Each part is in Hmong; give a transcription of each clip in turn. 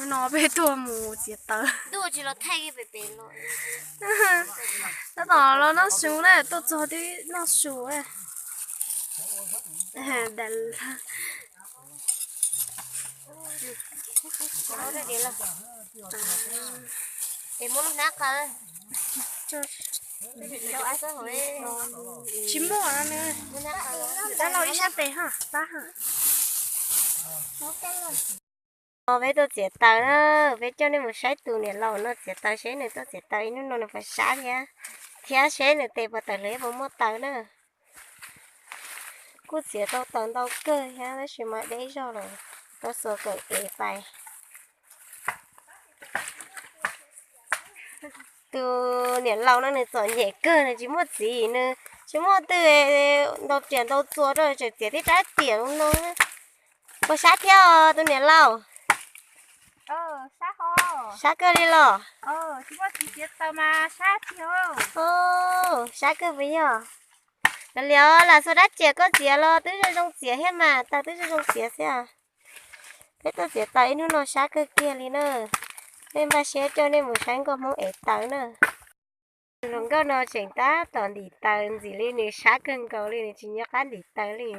No peb tuaj mus txiav taws. Tab tom los noj su na, tuaj txog twb noj su. Tsis muaj no, dab laug ib sab tes ho pab ho. Peb tuaj txiav taws na, peb coj nej mus saib tus niam laus no txiav taws seb nws tuaj txiav taws ib hnub no nws puas sab thiab, thiab seb nws tes puas tawm hlo puas muaj taws na. Kuj txiav tau taws ntau kawg thiab tab sis mas deb zog lawm, tau xuas kawm ev pais. Tus niam laus no nws txom nyem kawg, nws tsis muaj txiv, nws tsis muaj twg ntaus riam ntaus txuas rau, tseem txiav tib rab riam no. Puas sab thiab os tus niam laus? Sab kawg li los? Sab kawg puas yog? Los li os, lam xuas rab riam koj txiav los twb zoo zoo txiav thiab mas, taws twb zoo zoo txiav xwb os. Peb tuaj txiav taws ib hnub no sab kawg kiag li na. Nej npaj siab coj nej mus saib nkauj hmoob ev taws na. Hluas nkauj no tseem tab tom ntim taws ntxim li nws sab kawg nkaus li, nws tsis nyob qab ntim taws li.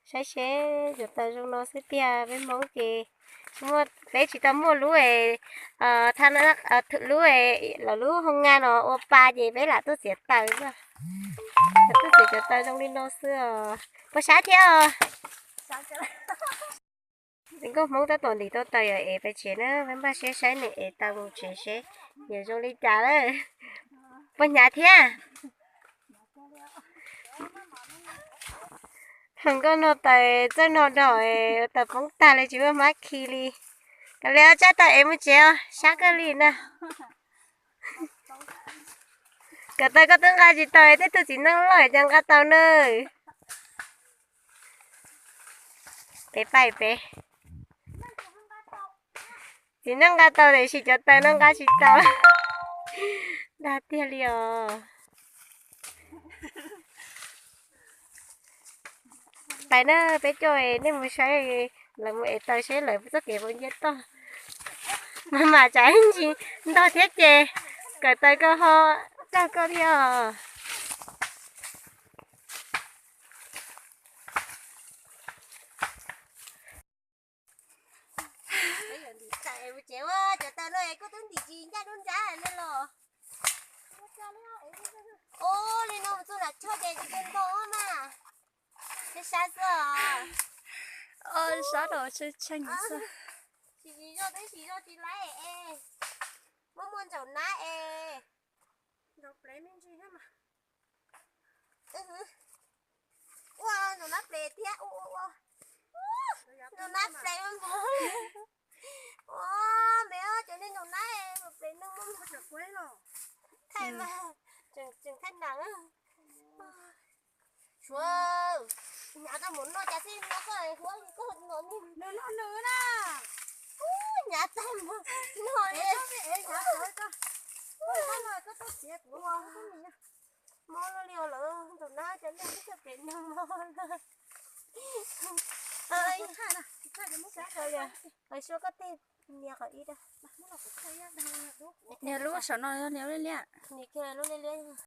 Saib seb cov taws zoo no xwb tiag, peb hmoob ces tsis muaj, peb tsis tau muaj lub, lub, lawv lub hoo nga no ua pa ces peb lam tuaj txiav taws xwb. Tuaj txiav cov taws zoo li no xwb os. Puas sab thiab os? Nkauj hmoob tab tom ntim tau taws yuav ev pais tsev na, peb npaj siab saib nws ev taws mus tsev seb nws zoo li cas lawm. Puas hnyav thiab? Hluas nkauj no taws txawj no dog, taws poob tag li tsis muaj hmab khi li. Kav liam, tsam taws ev mus tsev os, sab kawg li na. Kawm taws koj twb nqa tsis tau, tej tug txiv neej loj cas nqa tau na. Peb pais peb. Txiv neej nqa tau tiam sis cov taws no nqa tsis tau. Dag tiag li os. Pais na, peb coj nej mus saib lawv mus ev taws seb lawv txoj kev puas nce toj. Mas mas tsam ib ntsis ntog thiab ces kawm taws koj ho raug koj thiab os. Cov taws no es kuj twb ntim tsis ncaj dub nrab li los. Ua li no mus txog nram tshoj ces tsis ntog mas. Sab xwb os. Sab los tshee xwb. Siv zog twb siv zog tsis laib es muaj muaj ntsaum nab es. Ua ntsaum nab ples thiab ua ua ua. Ntsaum nab ples ua ntau. Ua me cov niag ntsaum nab ples no muaj thaij mas tseem thaij nram. Suav, hnyav tag mus noj cas xij no koj huab li koj no ni. Nws noj nws na. Hnyav tag mus noj li. Mob luaj li os lawm, ntawm na cov neeg twb txawj pem neeg mob lawm. Hais suav koj tej nias qhov ib dag. Nias lub saum no, nias lub liab liab. Nias kiag lub liab liab.